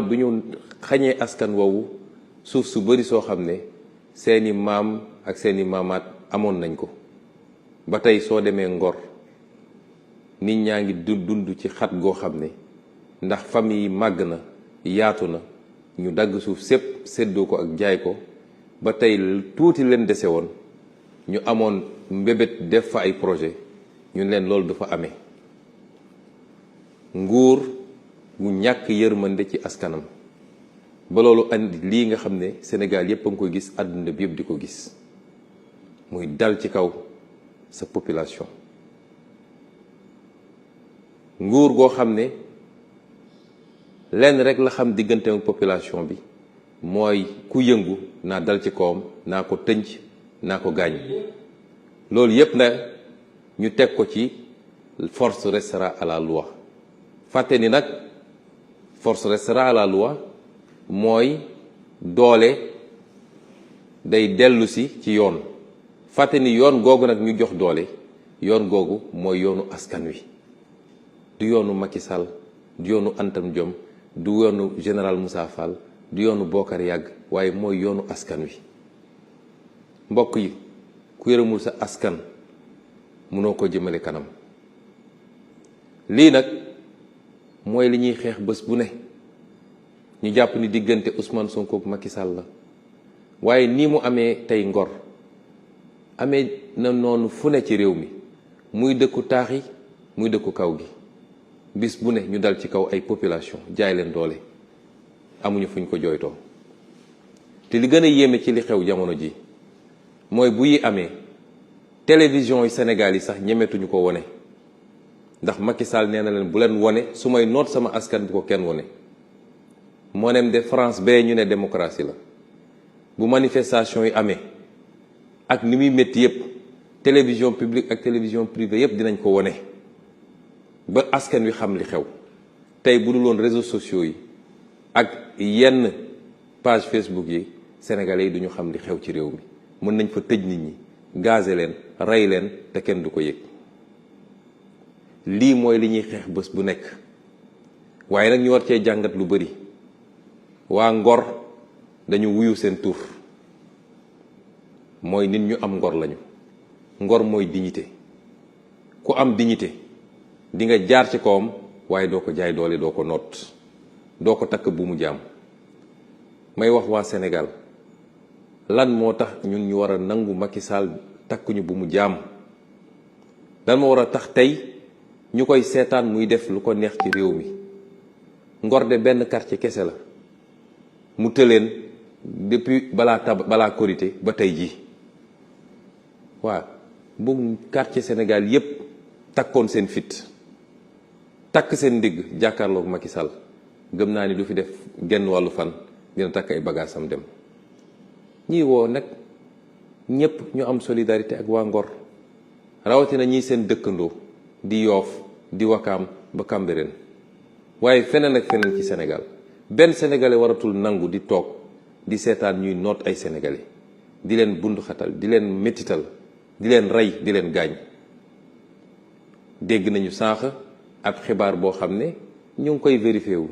bi ñu xañee askan woowu suuf su bari soo xam ne seeni maam ak seeni maamaat amoon nañ ko ba tey soo demee Ngor nit ñaa ngi dund ci xat goo xam ne ndax famille yi màgg na yaatu na ñu dagg suuf sépp séddoo ko ak jaay ko ba tey tuuti leen dese woon ñu amoon mbébét def fa ay projet ñun leen loolu dafa amee nguur gu ñàkk yërmande ci askanam ba loolu andi lii nga xam ne Sénégal yépp a ngi koy gis àdduna bi yépp di ko gis muy dal ci kaw sa population nguur goo xam ne lenn rek la xam diggante ak population bi mooy ku yëngu naa dal ci kawam naa ko tënc naa ko gaañ loolu yépp na ñu teg ko ci force restera à la loi fàtte ni nag force restera à la loi mooy doole day dellusi ci yoon fàtte ni yoon googu nag ñu jox doole yoon googu mooy yoonu askan wi du yoonu Macky Sall du yoonu Antam Diom du yoonu général Moussa Fall du yoonu Bokar Yàgg waaye mooy yoonu askan wi mbokk yi ku yërëmul sa askan mënoo ko jëmale kanam lii nag mooy li ñuy xeex bés bu ne ñu jàpp ni diggante Ousmane Sonko ak Macky Sall la waaye nii mu amee tey Ngor amee na noonu fu ne ci réew mi muy dëkku taax yi muy dëkku kaw gi bis bu ne ñu dal ci kaw ay population jaay leen doole amuñu fuñ ko jooytoo te li gën a yéeme ci li xew jamono ji mooy bu yi amee télévision yi Sénégal yi sax ñemetuñu ko wone ndax Macky Sall nee na leen bu leen wone su may noot sama askan bu ko kenn wone moo nem de France bee ñu ne démocratie la bu manifestation yi amee ak ni muy métti yépp télévision publique ak télévision privée yépp dinañ ko wone ba askan wi xam li xew tey bu dul woon réseaux sociaux yi ak yenn page Facebook yi sénégalais yi duñu xam li xew ci réew mi mën nañ fa tëj nit ñi gaze leen rey leen te kenn du ko yëg lii mooy li ñuy xeex bés bu nekk waaye nag ñu war cee jàngat lu bari waa Ngor dañu wuyu seen tur mooy nit ñu am ngor lañu ngor mooy dignité ku am dignité di nga jaar ci kawam waaye doo ko jaay doole doo ko noot doo ko takk bu mu jaam may wax waa Sénégal lan moo tax ñun ñu war a nangu Macky Sall takkuñu bu mu jaam lan moo war a tax tey ñu koy seetaan muy def lu ko neex ci réew mi Ngor de benn quartier kese la mu tëleen depuis balaa Korité ba tey jii waaw bu quartier Sénégal yépp takkoon seen fit takk seen ndigg jàkkaarloog Macky Sall gëm naa ni du fi def genn wàllu fan dina takk ay bagaasam dem ñii woo nag ñépp ñu am solidarité ak waa Ngor rawatina ñii seen dëkkandoo di Yoof di Wakaam ba Cambérène waaye feneen ak feneen ci Sénégal benn sénégalais waratul nangu di toog di seetaan ñuy noot ay sénégalais di leen bunduxatal di leen métital di leen rey di leen gaañ dégg nañu sànq ab xibaar boo xam ne ñu ngi koy vérifié wu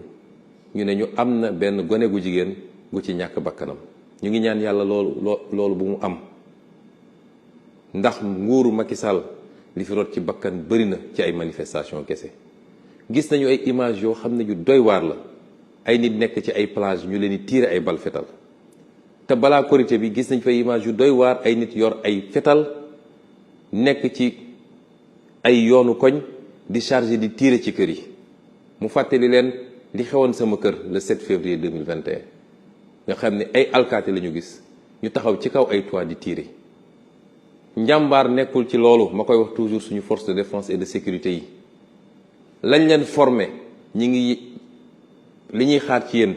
ñu ne ñu am na benn gone gu jigéen gu ci ñàkk bakkanam ñu ngi ñaan yàlla loolu bu mu am ndax nguuru Macky Sall li fi rot ci bakkan bëri na ci ay manifestation kese gis nañu ay image yoo xam ne yu doy waar la ay nit nekk ci ay plage ñu leen di tiire ay bal fetal te balaa Korité bi gis nañ fa image yu doy waar ay nit yor ay fetal nekk ci ay yoonu koñ di chargé di tiire ci kër yi mu fàttali leen li xewoon sama kër le 7 février 2021 nga xam ne ay alkaati la ñu gis ñu taxaw ci kaw ay toit di tiire njàmbaar nekkul ci loolu ma koy wax toujours suñu force de défense et de sécurité yi lañ leen formé ñi ngi li ñuy xaar ci yéen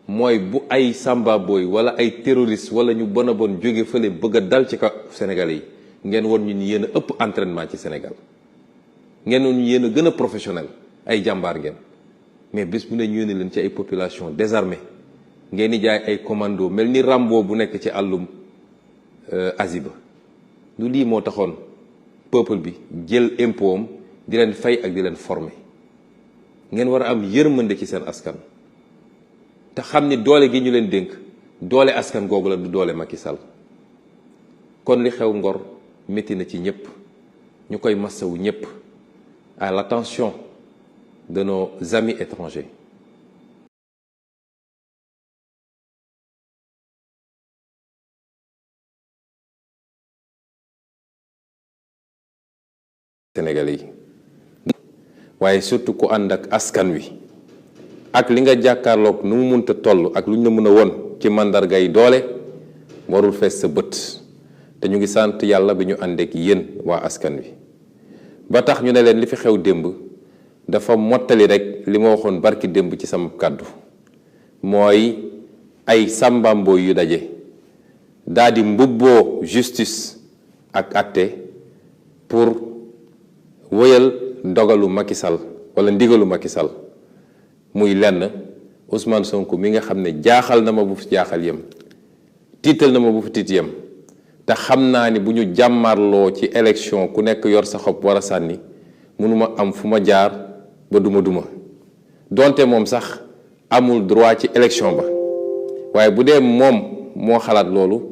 mooy bu ay samba boy wala ay terroriste wala ñu bon a bon jóge fële bëgg a dal ci kaw Sénégalais yi ngeen won ñu ni yéen a ëpp entraînement ci Sénégal ngeen won ñu yéen a gën a professionnel ay jàmbaar ngeen mais bés bu ne ñu yónnee leen ci ay population désarmée ngeen di jaay ay commando mel ni Rambo bu nekk ci àllum Aziba du lii moo taxoon peuple bi jël impôt am di leen fay ak di leen former ngeen war a am yërmande ci seen askan te xam ni doole gi ñu leen dénk doole askan googu la du doole Macky Sall kon li xew Ngor métti na ci ñëpp ñu koy massawu ñëpp à l'attention de nos amis étrangers. Sénégalais yi waaye surtout ku ànd ak askan wi ak li nga jàkkaarloog nu mu munta toll ak lu ñu la mën a won ci màndarga yi doole warul fees sa bët te ñu ngi sant yàlla bi ñu àndeek yéen waa askan wi ba tax ñu ne leen li fi xew démb dafa mottali rek li ma waxoon barki démb ci sama kàddu mooy ay sàmbamboo yu daje daal di mbubboo justice ak àtte pour wëyal dogalu Macky Sall wala ndigalu Macky Sall muy lenn Ousmane Sonko mi nga xam ne jaaxal na ma bu fi jaaxal yem tiital na ma bu fi tiit yem te xam naa ni bu ñu jàmmarloo ci élection ku nekk yor sa xob war a sànni mënuma am fu ma jaar ba duma donte moom sax amul droit ci élection ba waaye bu dee moom moo xalaat loolu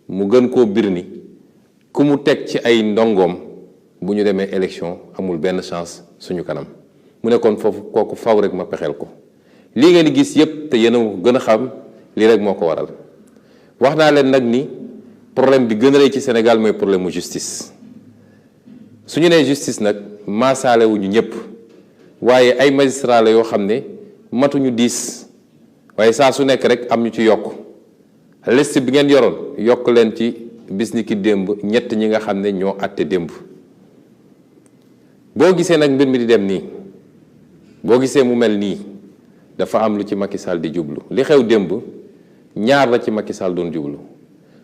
mu gën koo bir ni ku mu teg ci ay ndongoom bu ñu demee élection amul benn chance suñu kanam mu ne kon foofu kooku faw rek ma pexeel ko lii ngeen di gis yépp te yéen a ko gën a xam lii rek moo ko waral wax naa leen nag ni problème bi gën a rëy ci Sénégal mooy problème mu justice su ñu nee justice nag maasaale wuñu ñëpp waaye ay magistrat la yoo xam ne matuñu 10 waaye saa su nekk rek am ñu ci yokk liste bi ngeen yoroon yokk leen ci bis ni ki démb ñett ñi nga xam ne ñoo àtte démb boo gisee nag mbir mi di dem nii boo gisee mu mel nii dafa am lu ci Macky Sall di jublu li xew démb ñaar la ci Macky Sall doon jublu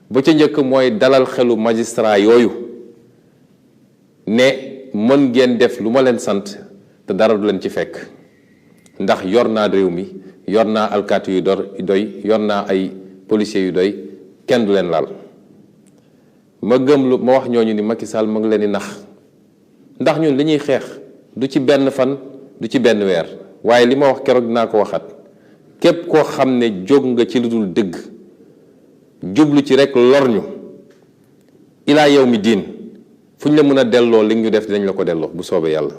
ba ca njëkk mooy dalal xelu magistrat yooyu ne mën ngeen def lu ma leen sant te dara du leen ci fekk ndax yor naa réew mi yor naa alkaati yu doy yor naa ay policiers yu doy kenn du leen laal ma gëm lu ma wax ñooñu ni Macky Sall ma ngi leen di nax ndax ñun li ñuy xeex du ci benn fan du ci benn weer waaye li ma wax keroog dinaa ko waxat képp koo xam ne jóg nga ci lu dul dëgg jublu ci rek lor ñu ilaa yow mi diin fu ñu la mën a delloo li ñu def dinañ la ko delloo bu soobee yàlla